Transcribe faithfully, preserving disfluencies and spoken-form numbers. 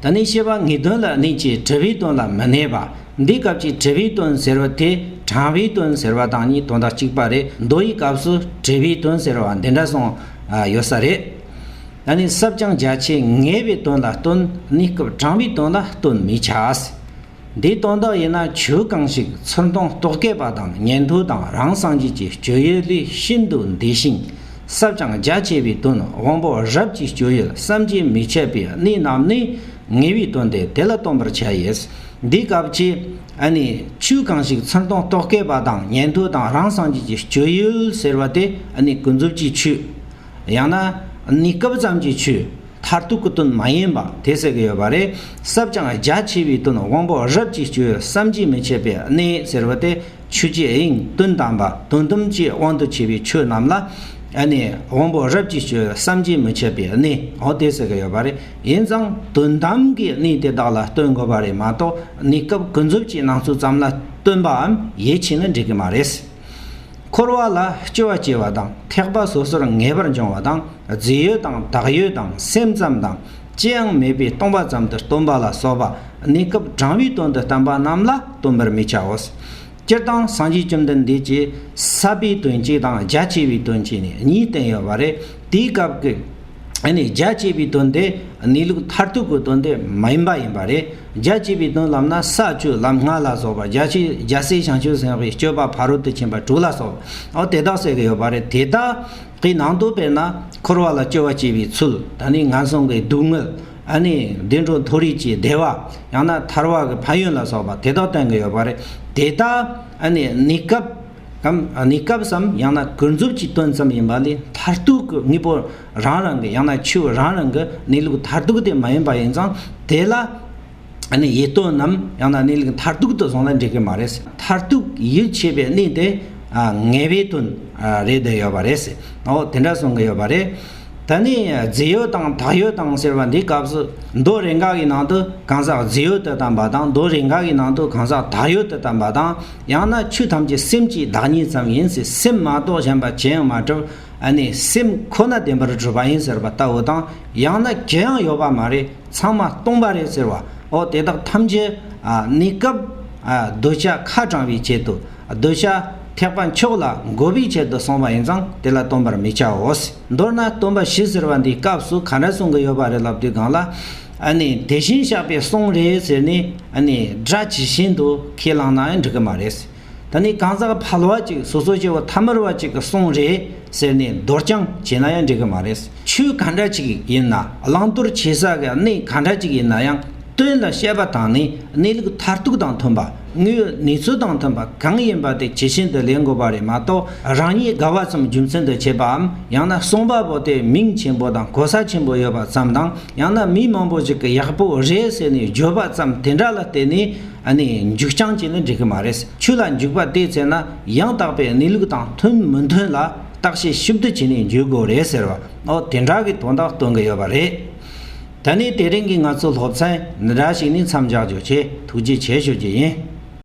ད་ནི་བཤད་པ་ངེས་དོན་ལ་གནས་ཀྱི་དྲི་བའི་དོན་ལ་མི་གནས་པ། འདིའི་སྐབས་ཀྱི་དྲི་བའི་དོན་ཟེར་བ་དེ་དྲང་བའི་དོན་ཟེར་བ་དང་གཉིས་དོན་དག་གཅིག་པ་རེད། མདོ་ཡི་སྐབས་སུ་དྲི་བའི་དོན་ཟེར་བ་འདི་འདྲ་སོང་ཡོད་ས་རེད། ད་ནི་ཟབ་ཅིང་རྒྱ་ཆེ་ངེས་པའི་དོན་ལ་སྟོན། གནས་སྐབས་དྲང་བའི་དོན་ལ་སྟོན་མི་བྱ། འདིའི་དོན་དག་ཡིན་ན་ཆོས་གང་ཞིག་ཚུར་མཐོང་རྟོག་གེ་པ་དང་ཉན་ཐོས་དང་རང་སངས་རྒྱས་ཀྱི་སྤྱོད་ཡུལ་ལས་ཤིན་ཏུ་འདས་ཤིང་ཟབ་ཅིང་རྒྱ་ཆེ་བའི་དོན་དབང་པོ་རབ་ཀྱི་སྤྱོད་ཡུལ་བསམ་གྱིས་མི་ཁྱབ་པའི་གནས་རྣམས་ནི་ངེས་པའི་དོན་ཏེ། དེ་ལ་སྟོན་པར་བྱ་ཡིས། འདིའི་སྐབས་ཀྱི་ཨ་ནི་ཆོས་གང་ཞིག་ཚུར་མཐོང་རྟོག་གེ་པ་དང་ཉན་ཐོས་དང་རང་སངས་རྒྱས་ཀྱི་སྤྱོད་ཡུལ་ཟེར་བ་དེ་ཨ་ནི་ཀུན་རྫོབ་ཀྱི་ཆོས། ཡང་ན་གནས་སྐབས་ཙམ་གྱི་ཆོས། མཐར་ཐུག་གི་དོན་མ་ཡིན་པ་དེ་ཟེར་གི་ཡོད་པ་རེད། ཟབ་ཅིང་རྒྱ་ཆེ་བའི་དོན་དབང་པོ་རབ་ཀྱི་སྤྱོད་ཡུལ་བསམ་གྱིས་མི་ཁྱབ་པའི་གནས་ཟེར་བ་དེ་ཆོས་ཀྱི་དབྱིངས་དོན་དམ་པ་དོན་དམ་གྱི་དབང་དུ་བྱས་པའི་ཆོས་རྣམས་ལ་ཨ་ནི་དབང་པོ་རབ་ཀྱི་སྤྱོད་ཡུལ་བསམ་གྱིས་མི་ཁྱབ་པའི་གནས། འོ་དེ་ཟེར་གི་ཡོད་པ་རེད། ཡིན་ཙང་དོན་དམ་གྱི་གནས་དེ་དག་ལ་སྟོན་དགོས་པ་རེད་མ་གཏོགས་གནས་སྐབས་ཀུན་རྫོབ་ཀྱི་སྣང་ཚུལ་ཙམ་ལ་སྟོན་པའམ་ཡིད་ཆེས་ན་འགྲིག་གི་མ་རེད། འཁོར་བ་ལ་སྐྱོ་བ་སྐྱེ་བ་དང་ཐེག་པ་སོ་སོར་ངེས་པར་འབྱུང་བ་དང་རྫས་ཡོད་དང་བདག་ཡོད་དང་སེམས་ཙམ་དང་ཅི་ཡང་མེད་པའི་སྟོང་པ་ཙམ་དུ་སྟོན་པ་ལ་སོགས་པ་གནས་སྐབས་དྲང་བའི་དོན་དུ་བསྟན་པ་རྣམས་ལ་སྟོན་པར་མི་བྱའོ། སྤྱིར་བཏང་སངས་རྒྱས་བཅོམ་ལྡན་འདས་ཀྱིས་ཟབ་པའི་དོན་གཅིག་དང་རྒྱ་ཆེ་བའི་དོན་གཅིག་ནས་གཉིས་བསྟན་ཡོད་པ་རེད། དེའི་སྐབས་ཀྱི་ཨ་ནི་རྒྱ་ཆེ་བའི་དོན་དེ་གནས་ལུགས་མཐར་ཐུག་གི་དོན་དེ་མ་ཡིན་པ་ཡིན་པ་རེད། རྒྱ་ཆེ་བའི་དོན་ལབ་ན་ས་བཅུ་ལམ་ལྔ་ལ་སོགས་པ། རྒྱ་ཆེ་རྒྱལ་སྲས་བྱང་ཆུབ་སེམས་དཔའི་སྤྱོད་པ་ཕ་རོལ་ཏུ་ཕྱིན་པ་དྲུག་ལ་སོགས་པ། འོ་དེ་དག་ཟེར་གི་ཡོད་པ་རེད། དེ་དག་གི་ནང་དུ་དཔེར་ན་འཁོར་བ་ལ་སྐྱོ་བ་སྐྱེ་བའི་ཚུལ། ད་ནི་ངན་སོང་གི་སྡུག་བསྔལ། ཨ་ནི་བདེ་འགྲོ་མཐོ་རིས་ཀྱི་བདེ་བ། ཡང་ན་ཐར་བ་གི་ཕན་ཡོན་ལ་སོགས་པ་དེ་དག་བསྟན་གི་ཡོད་པ་རེད། དེ་དག་ཨ་ནི་གནས་སྐབས་གམ་གནས་སྐབས་སམ་ཡང་ན་ཀུན་རྫོབ་ཀྱི་དོན་ཙམ་ཡིན་པ་ལས་མཐར་ཐུག་གི་དངོས་པོ་རང་རང་གི་ཡང་ན་ཆོས་རང་རང་གི་གནས་ལུགས་མཐར་ཐུག་དེ་མ་ཡིན་པ་ཡིན་ཙང་དེ་ལ་ཨ་ནི་ཡིད་རྟོན་ནམ་ཡང་ན་གནས་ལུགས་མཐར་ཐུག་ཏུ་བཟུང་ན་འགྲིག་གི་མ་རེད། མཐར་ཐུག་ཡིད་ཆེས་པའི་གནས་དེ་ཨ་ངེས་པའི་དོན་ཨ་རེད་བསྡད་ཡོད་པ་རེད། འོ་དེ་འདྲ་གསུང་གི་ཡོད་པ་རེད། ད་ནི་རྫས་ཡོད་དང་བདག་ཡོད་དང་ཟེར་བ་འདིའི་སྐབས་སུ་མདོ་རེ་འགའ་གི་ནང་དུ་གང་ཟག་རྫས་ཡོད་དུ་བསྟན་པ་དང་མདོ་རེ་འགའ་གི་ནང་དུ་གང་ཟག་བདག་ཡོད་དུ་བསྟན་པ་དང་། ཡང་ན་ཆོས་ཐམས་ཅད་སེམས་ཀྱི་བདག་ཉིད་ཙམ་ཡིན་ཟེར། སེམས་མ་གཏོགས་གཞན་པ་ཅི་ཡང་མ་གྲུབ། ཨ་ནི་སེམས་ཁོ་ན་བདེན་པར་གྲུབ་པ་ཡིན་ཟེར་བ་ལྟ་བུ་དང་། ཡང་ན་ཅི་ཡང་ཡོད་པ་མ་རེད། ཚང་མ་སྟོང་པ་རེད་ཟེར་བ། འོ་དེ་དག་ཐམས་ཅད་ཨ་གནས་སྐབས་ཨ་གདུལ་བྱ་ཁ་དྲང་བའི་ཆེད་དུ། གདུལ་བྱ་ཐེག་པ་མཆོག་ལ་འགོད་པའི་ཆེད་དུ་གསུངས་པ་ཡིན་ཙང་དེ་ལ་སྟོན་པར་མི་བྱའོ། མདོར་ན་སྟོན་པ་བཞི་ཟེར་བ་འདིའི་སྐབས་སུ་ག་འདྲ་གསུང་གི་ཡོད་པ་རེད་ལབ་དུས་སྒང་ལ། ཨ་ནི་དེ་བཞིན་གཤེགས་པའི་གསུང་རེད་ཟེར་ནས་ཨ་ནི་སྒྲ་ཇི་བཞིན་དུ་ཁས་བླངས་ན་ཡང་འགྲིག་གི་མ་རེད། ད་ནི་གང་ཟག་ཕལ་བ་ཅིག་སོ་སོ་སྐྱེ་བོ་ཐ་མལ་བ་ཅིག་གི་གསུང་རེད་ཟེར་ནས་འདོར་རྐྱང་བྱས་ན་ཡང་འགྲིག་གི་མ་རེད། ཆོས་ག་འདྲ་ཅིག་ཡིན་ན། བླང་དོར་བྱེད་ས་གི་གནས་ག་འདྲ་ཅིག་ཡིན་ན་ཡང་དོན་ལ་བཤད་པ་དང་ནི་གནས་ལུགས་མཐར་ཐུག་དང་མཐུན་པ། དངོས་ཡོད་གནས་ཚུལ་དང་མཐུན་པ་གང་ཡིན་པ་དེ་ཇི་བཞིན་དུ་ལེན་དགོས་པ་རེད་མ་གཏོགས། རང་ཉིད་དགའ་བ་ཙམ་རྒྱུ་མཚན་དུ་བྱེད་པའམ། ཡང་ན་གསུངས་པ་པོ་དེ་མིང་ཆེན་པོ་དང་གོ་ས་ཆེན་པོ་ཡོད་པ་ཙམ་དང་། ཡང་ན་མི་མང་པོ་ཞིག་གིས་ཡག་པོ་རེད་ཟེར་ནས་བརྗོད་པ་ཙམ་དེ་འདྲ་ལ་བརྟེན་ནས་ཨ་ནི་འཇུག་རྐྱང་བྱས་ན་འགྲིག་གི་མ་རེད། ཆོས་ལ་འཇུག་པ་དེ་བྱས་ན་ཡང་དག་པའི་གནས་ལུགས་དང་མཐུན་མི་མཐུན་ལ་བརྟག་དཔྱད་ཞིབ་ཏུ་བྱས་ནས་འཇུག་དགོས་རེད་ཟེར་བ། འོ་དེ་འདྲ་གི་དོན་དག་སྟོན་གི་ཡོད་པ་རེད། ད་ནི་དེ་རིང་གི་ང་ཚོའི་སློབ་ཚན་འདི་འདྲ་ཞིག་ནས་མཚམས་འཇོག་རྒྱུ་བྱས། ཐུགས་རྗེ་ཆེ་ཞུ་རྒྱུ་ཡིན།